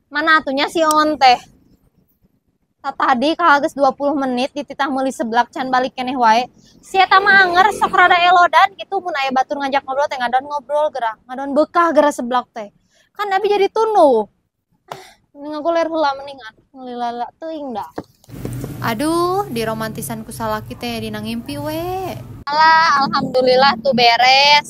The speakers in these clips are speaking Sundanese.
Mana atunya si On teh? Tadi kahageus 20 menit dititah meuli seblak can balik keneh wae. Si eta mah anger sok rada elodan gitu mun aya batur ngajak ngobrol teh ngadon ngobrol geura, ngadon beukah geura seblak teh. Kan abi jadi tunduh. Mending ngagoler heula mendingan, ngelila teuing dah. Aduh, diromantisan ku salaki teh dina ngimpi we. Alah, alhamdulillah tuh beres.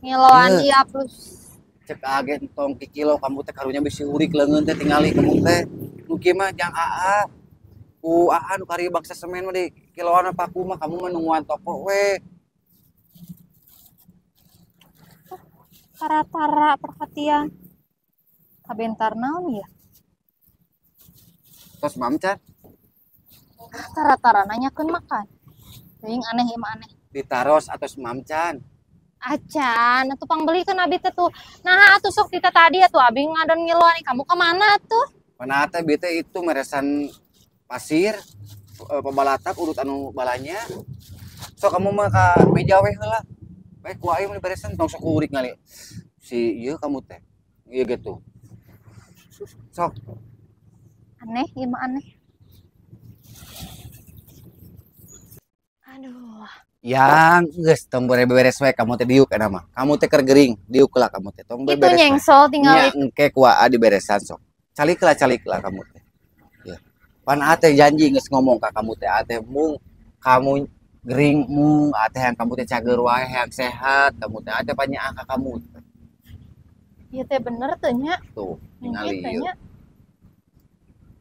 Ngiloan iya plus. Cek agen tong kikilo kamu teh karunya bisi urik leungeun teh tingali kamu teh. Nu kieu mah jang AA. Ku AA nu kari bangsa semen mah di kiloan apa ku mah kamu mah nungguan toko we. Tara-tara perhatian. Kabentar naon ya? Tos mamcan. Tara-tara nanyakeun makan. Teuing aneh ieu mah aneh. Ditaros atos mamcan. Acan, atuh pangbelikeun abi teh tuh. Nah, atuh sok tita tadi atuh abi ngadon ngiluan kamu ke mana tuh? Mana teh bi teh itu meresan pasir, pabalatak urut anu balanya. Sok kamu mah ka meja we heula. Bae ku aing mah beresan tong sok urik ngali. Si ieu kamu teh. Ieu gitu. Sok. Aneh, ieu mah aneh. Aduh. Yang geus tong beres-beres we kamu teh diuk eta mah. Kamu teh keur gering, diuk lah kamu teh tong Itu beberes. Nyengsol tinggal. Nya engke ku aa diberesan sok. Caliklah kamu teh. Ya. Pan aa teh janji geus ngomong ka kamu teh, aa teh mung kamu gering mung aa teh yang kamu teh cager wae, yang sehat kamu teh aa teh panyaah ka kamu teh. Ieu teh bener teh nya. Tuh, ningali Ieu teh ieu. nya.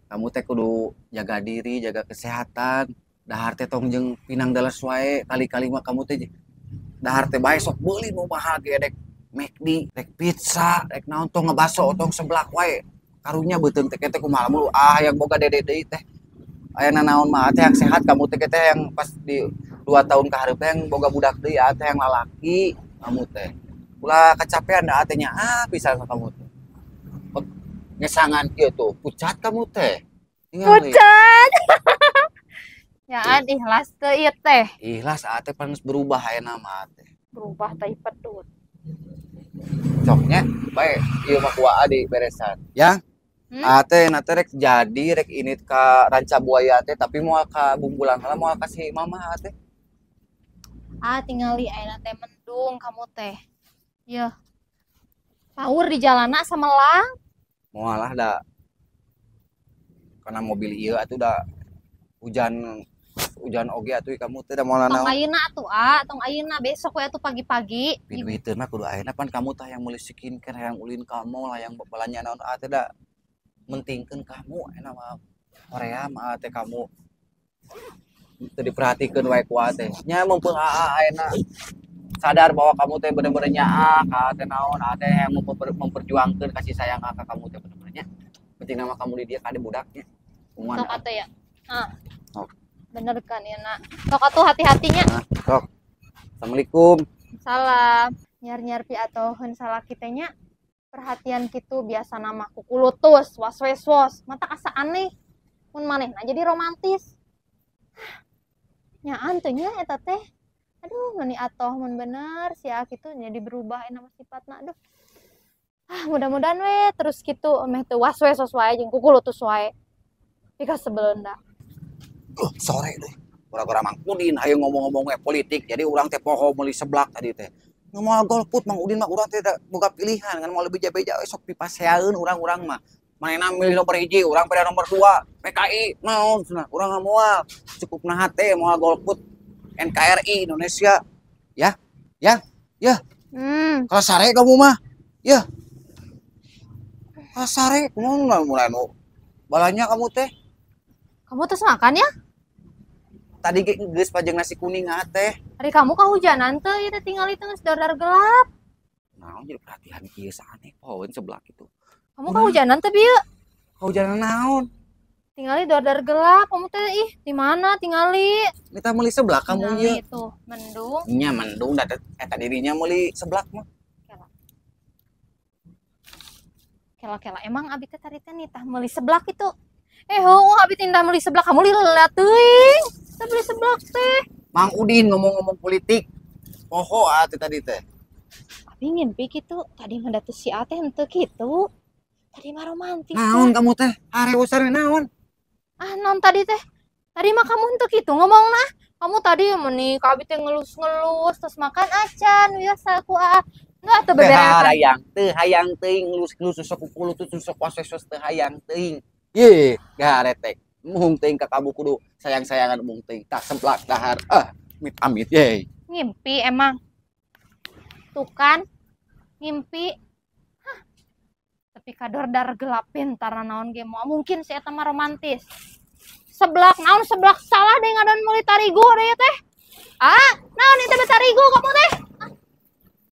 Kamu teh kudu jaga diri, jaga kesehatan. Dahar teh tong jeung pinang dalas wae, kali-kali mah kamu teh dahar teh bae sok beuli nu mahal ge dek McD, dek pizza, dek naon tong ngebaso tong seblak wae. Karunya beuteung teh teh kumaha mulu ah yang boga dede deui teh. Aya nanaon mah teh yang sehat kamu teh teh yang pas di 2 tahun ka hareup teh yang boga budak deui ah teh yang lalaki kamu teh. Ulah kecapean da teh nya ah pisan kamu teh. Ngesangan kieu tuh, pucat kamu teh. Ningali. Pucat. Ya, an ikhlas teu ieu teh. Ikhlas aa teh panas berubah ayeuna mah teh. Berubah teh pedut. Coknya bae ieu mah ku aa diberesan. Ya. Aa teh na teh rek jadi rek ini ka Ranca Buaya teh tapi moal ka Bungbulang heula moal ka si mama aa teh. Ah tingali ayeuna teh mendung kamu teh. Yeuh. Paur di jalana samelang. Moal lah da. Karena mobil ieu atuh da hujan hujan oge atuh kamu teh da moal Tong naon. ayeuna atuh a, tong ayeuna besok we atuh pagi-pagi. Duiteun mah kudu ayeuna pan kamu tah yang meuli skincare, yang ulin kamu lah yang balanja naon a teh da mentingkeun kamu ayeuna mah Korea mah teh kamu teu diperhatikeun wae ku a teh. Nya mumpung aa ayeuna sadar bahwa kamu teh bener-bener nyaah ka a teh naon a teh yang memperjuangkeun kasih sayang ka kamu teh bener-bener nya. Penting nama kamu di dia kade budaknya. Kumaha? Sok atuh ya. Ah. Sok. Bener kan ya nak. Sok atuh hati-hatinya. Nah, sok. Assalamualaikum. Salam. Nyar-nyar pi atoheun salaki teh nya. Perhatian kitu biasa nama kukulutus, was-wes-wos, mata asa aneh. Mun manehna jadi romantis. Nyaan teh nya eta teh. Aduh, meni atoh mun bener si A kitu jadi berubah eta mah sifatna aduh. Ah, mudah-mudahan we terus kitu meh teu was-wes-wos wae jeung kukulutus wae. Pika sebeleun da. Sore deh. Gara-gara Mang Udin ayo ngomong-ngomong we politik jadi urang teh poho meuli seblak tadi teh. Moal golput Mang Udin mah urang teh boga pilihan kan moal lebih beja-beja we sok pipaseaeun urang-urang mah. Manehna milih nomor 1, urang pada nomor 2, PKI naon cenah urang mah moal. Cukup nah teh moal golput NKRI Indonesia. Ya. Ya. Ya. Kalau sare kamu mah. Ya. Kalau sare kumaha mulai nu balanya kamu teh. Kamu terus makan ya? Tadi ge geus pajeng nasi kuning ah teh. Hari kamu kahujanan teh ieu teh tinggal itu geus dar-dar gelap. Naon jadi perhatian kieu saane pohoeun sebelah kitu. Kamu kahujanan teh bieu? Kahujanan naon? Tingali dar-dar gelap, kamu teh ih di mana tingali? Minta meuli seblak kamu Tingali ieu. Tuh, mendung. Nya mendung da eta dirinya meuli seblak mah. Kela. Kela-kela emang abi teh tadi teh nitah meuli seblak itu. Heueuh abi teh nitah meuli seblak, kamu lila teuing. Teh beli seblak teh. Mang Udin ngomong-ngomong politik. Poho atuh tadi teh. Abi ngimpi gitu. Tadi mah da si A teh henteu kitu. Tadi mah romantis. Naon kamu teh? Hareusan naon? Ah, naon tadi teh? Tadi mah kamu henteu kitu ngomongna. Kamu tadi meni ka abi teh ngelus-ngelus terus makan acan biasa ku A. Enggak tuh Teu beberekan. Hayang, teu hayang teuing ngelus-ngelus sok kukulu tuh sok wasesos, teu hayang teuing. Ye, garetek. Embung teuing ka kamu, kudu sayang-sayangan, embung teuing. Tak semplak dahar. Ah, amit amit ye. Ngimpi emang. Tuh kan ngimpi. Hah. Tapi kador dar gelapin tarna naon ge, moal mungkin si eta mah romantis. Seblak naon seblak, salah deh ngadon meuli tarigu deh teh. Ah, naon itu tarigu kamu teh?